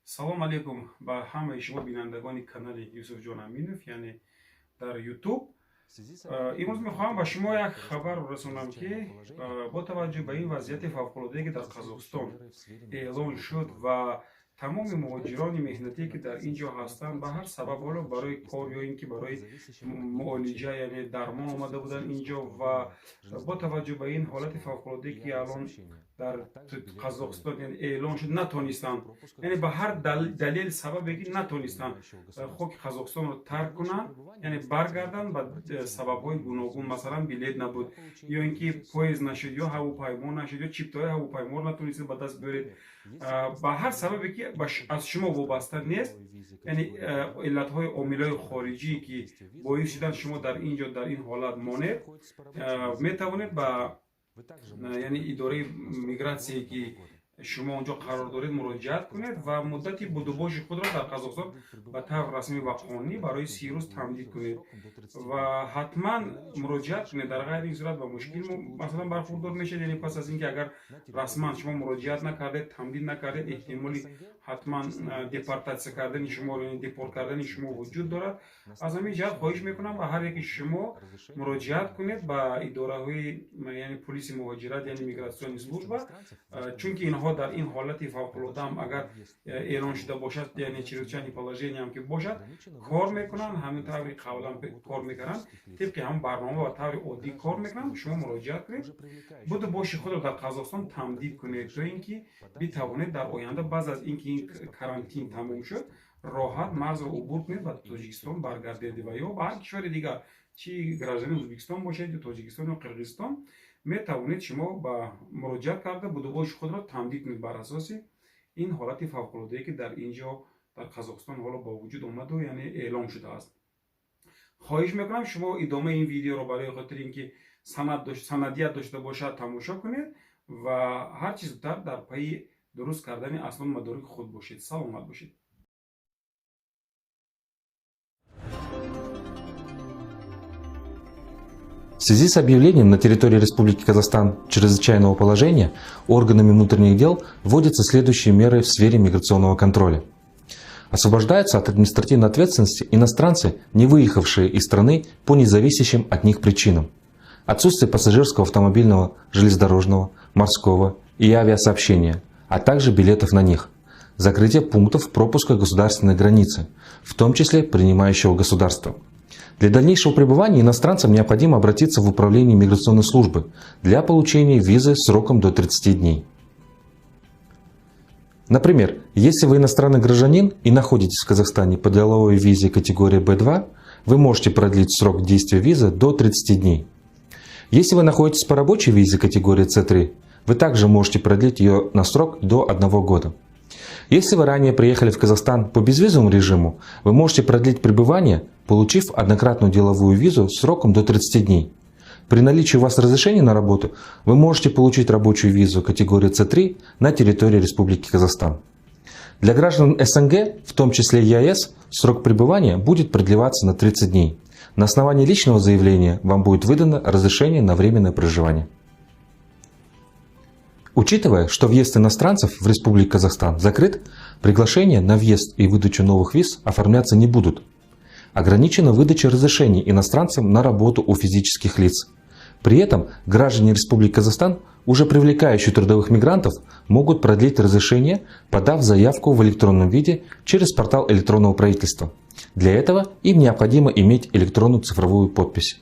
Салом алейкум ба ҳамаи шумо, бинандагони канали Юсуфҷон Аминов, яъне дар Ютуб. Имрӯз мехоҳам ба шумо як хабар расонам, ки бо таваҷҷӯҳ ба ин вазъияти фавқулоддае, ки дар Қазоқистон эълон шуд ва тамоми муҳоҷирони меҳнатие, ки дар ин ҷо ҳастанд, ба ҳар сабаб, ҳоло барои кор ё ин ки барои муолиҷа, яъне дармон омада буданд ин ҷо, ва бо таваҷҷӯҳ ба ин ҳолати фавқулоддае, ки алон дар Қазоқистон эълон шуд, натонистанд, яъне ба ҳар далел, сабабе ки натонистанд хоки Қазоқистонро тарк кунанд, яъне баргарданд, ба сабабҳои гуногун, масалан, билет набуд, ё ин ки поезд нашуд, ё ҳавопаймо нашуд, ё чиптаҳои ҳавопайморо натонистед ба даст биёред, ба ҳар сабабе ки аз шумо вобаста нест, яъне иллатҳои, омилҳои хориҷӣ, ки боис шуданд шумо дар ин ҷо дар ин ҳолат монед, метавонед ба, яъне, идораи мигратсие, ки шумо он ҷо қарор доред, муроҷиат кунед ва муддати будубоши худро дар Қазоқистон ба таври расмӣ ва қонунӣ барои 30 рӯз тамдид кунед ва ҳатман муроҷиат кунед. Дар ғайри ин сурат ба мушкил, масалан, бархурдор мешавед. Яъне пас аз ин ки агар расман шумо муроҷиат накардед, тамдид накардед, эҳтимоли ҳатман депортатсия кардани шуморо, яъне депорт кардани шумо вуҷуд дорад. Аз ҳамин ҷиҳат хоҳиш мекунам, ба ҳар яки шумо муроҷиат кунед ба идораҳои, яъне полиси муҳоҷират, яъне миграционный служба, чунки инҳо дар ин ҳолати фавқулоддаам агар эълон шуда бошад, яъне чрезвычайный положениям ки бошад, кор мекунанд, ҳамин таври қавлан кор мекунанд, тибқи ҳамон барнома ва таври оддӣ кор мекунанд. Шумо муроҷиат кунед, буду боши худро дар Қазоқистон тамдид кунед, то ин ки битавонед дар оянда, баъд аз ин ки ин карантин тамом шуд, роҳат марзро убур кунед, ба Тоҷикистон баргардед ва ё ба ҳар кишвари дигар, чи гражданини Ӯзбекистон бошед ё Тоҷикистон ё Қирғизистон, метавонед шумо ба муроҷиат карда будубоши худро тамдид кунед бар асоси ин ҳолати фавқулоддае, ки дар ин ҷо дар Қазоқистон ҳоло ба вуҷуд омаду, яъне эълон шудааст. Хоҳиш мекунам, шумо идомаи ин видеоро барои хотири ин ки санадият дошта бошад, тамошо кунед ва ҳарчи зудтар дар пайи дуруст кардани асноду мадорики худ бошед. Саломат бошед. В связи с объявлением на территории Республики Казахстан чрезвычайного положения органами внутренних дел вводятся следующие меры в сфере миграционного контроля. Освобождаются от административной ответственности иностранцы, не выехавшие из страны по независящим от них причинам. Отсутствие пассажирского, автомобильного, железнодорожного, морского и авиасообщения, а также билетов на них. Закрытие пунктов пропуска государственной границы, в том числе принимающего государства. Для дальнейшего пребывания иностранцам необходимо обратиться в управление миграционной службы для получения визы сроком до 30 дней. Например, если вы иностранный гражданин и находитесь в Казахстане по деловой визе категории B2, вы можете продлить срок действия визы до 30 дней. Если вы находитесь по рабочей визе категории C3, вы также можете продлить ее на срок до 1 года. Если вы ранее приехали в Казахстан по безвизовому режиму, вы можете продлить пребывание, получив однократную деловую визу сроком до 30 дней. При наличии у вас разрешения на работу вы можете получить рабочую визу категории C3 на территории Республики Казахстан. Для граждан СНГ, в том числе ЕАЭС, срок пребывания будет продлеваться на 30 дней. На основании личного заявления вам будет выдано разрешение на временное проживание. Учитывая, что въезд иностранцев в Республику Казахстан закрыт, приглашения на въезд и выдачу новых виз оформляться не будут. Ограничена выдача разрешений иностранцам на работу у физических лиц. При этом граждане Республики Казахстан, уже привлекающие трудовых мигрантов, могут продлить разрешение, подав заявку в электронном виде через портал электронного правительства. Для этого им необходимо иметь электронную цифровую подпись.